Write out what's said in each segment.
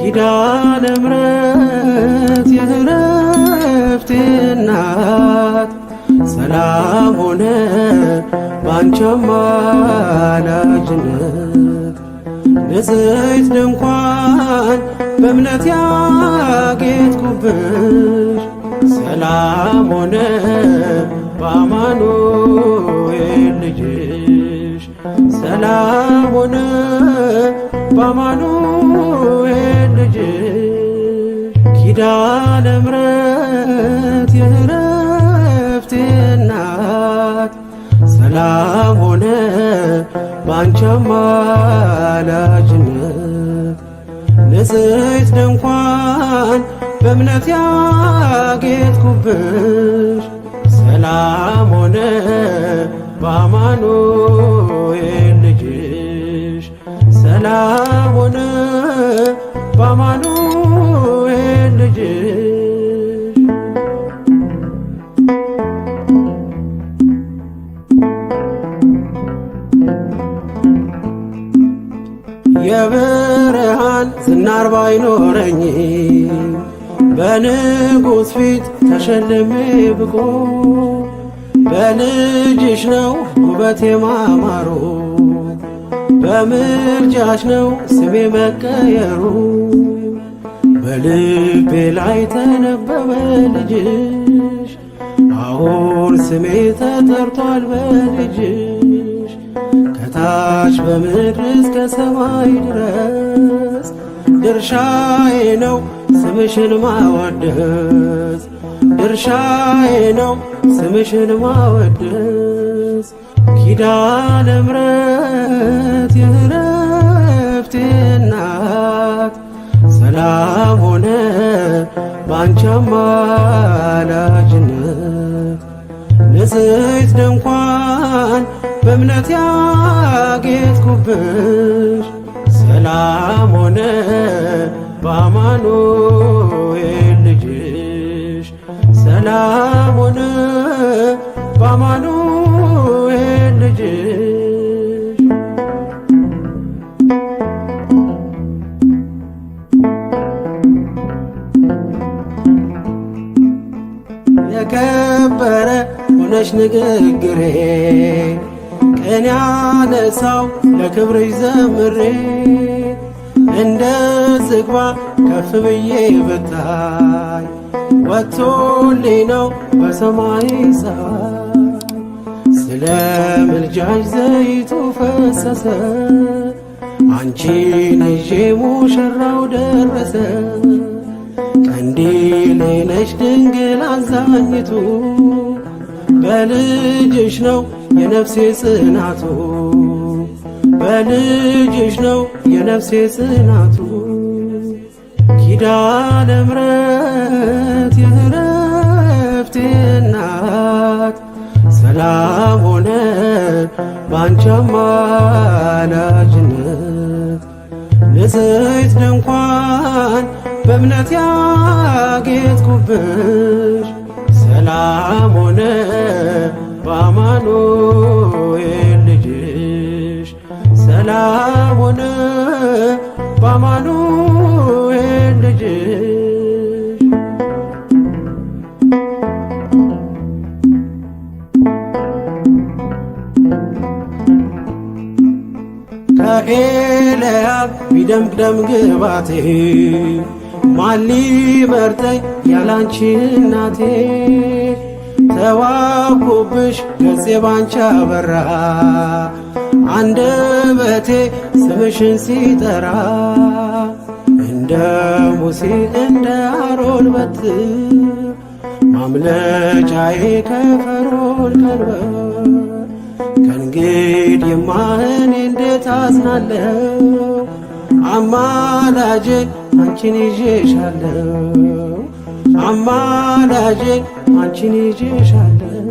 ኪዳነ ምሕረት የእረፍቴ እናት ሰላም ሆነ ባንቺ አማላጅነት። ንጽሕት ድንኳን በእምነት ያጌጥኩብሽ ሰላም ሆነ በአማኑኤል ልጅሽ፣ ሰላም ሆነ በአማኑኤል ልጅሽ። ኪዳነ ምሕረት የእረፍቴ እናት ሰላም ሆነ ባንቺ አማላጅነት። ንጽሕት ድንኳን በእምነት ያጌጥኩብሽ ሰላም ሆነ በአማኑኤል ልጅሽ፣ ሰላም ሆነ በአማኑኤል ልጅሽ። የብርሃን ዝናር ባይኖረኝ በንጉሥ ፊት ተሸልሜ ብቆ በልጅሽ ነው ውበቴ ማማሩ፣ በምልጃሽ ነው ስሜ መቀየሩ። በልቤ ላይ ተነበበ ልጅሽ፣ አሁን ስሜ ተጠርቷል በልጅሽ። ከታች በምድር እስከ ሰማይ ድረስ ድርሻዬ ነው ስምሽን ማወደስ፣ ድርሻዬ ነው ስምሽን ማወደስ። ኪዳነ ምሕረት የእረፍቴ እናት ሰላም ሆነ ባንቺ አማላጅነት። ንጽሕት ድንኳን በእምነት ያጌጥኩብሽ ሰላም ሆነ በአማኑኤል ልጅሽ፣ ሰላም ሆነ በአማኑኤል ልጅሽ። የከበረ ሆነሽ ንግግሬ ቅኔ ያነሳው ለክብርሽ ዘምሬ፣ እንደ ዝግባ ከፍ ብዬ ብታይ ወጥቶልኝ ነው በሰማይ ፀሐይ። ስለ ምልጃሽ ዘይቱ ፈሰሰ፣ አንቺን ይዤ ሙሽራው ደረሰ። ቀንዲሌ ነሽ ድንግል አዛኝቱ፣ በልጅሽ ነው የነፍሴ ጽናቱ፣ በልጅሽ ነው የነፍሴ ጽናቱ። ኪዳነ ምሕረት የእረፍቴ እናት ሰላም ሆነ ባንቺ አማላጅነት። ንጽሕት ድንኳን በእምነት ያጌጥኩብሽ ሰላም ሆነ በአማኑኤል ልጅሽ፣ ሰላም ሆነ በአማኑኤል ልጅሽ። ከኤልያብ ቢደምቅ ደም ግባቴ ማን ሊመርጠኝ ያላንቺ እናቴ? ተዋብኩብሽ ገጼ ባንቺ አበራ፣ አንደበቴ ስምሽን ሲጠራ። እንደ ሙሴ እንደ አሮን በትር ማምለጫዬ ከፈርዖን ቀንበር፣ ከእንግዲህማ እኔ እንዴት አዝናለሁ? አማላጄ አንቺን ይዤሻለሁ፣ አማላጄ አንቺን ይዤሻለሁ።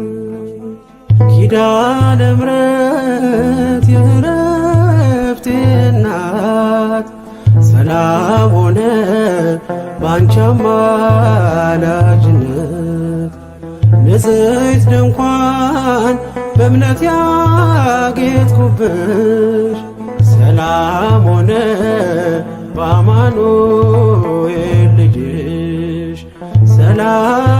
ኪዳነ ምሕረት የእረፍቴ እናት ሰላም ሆነ ባንቺ አማላጅነት። ንጽሕት ድንኳን በእምነት ያጌጥኩብሽ ሰላም ሆነ በአማኑኤል ልጅሽ ሰላም።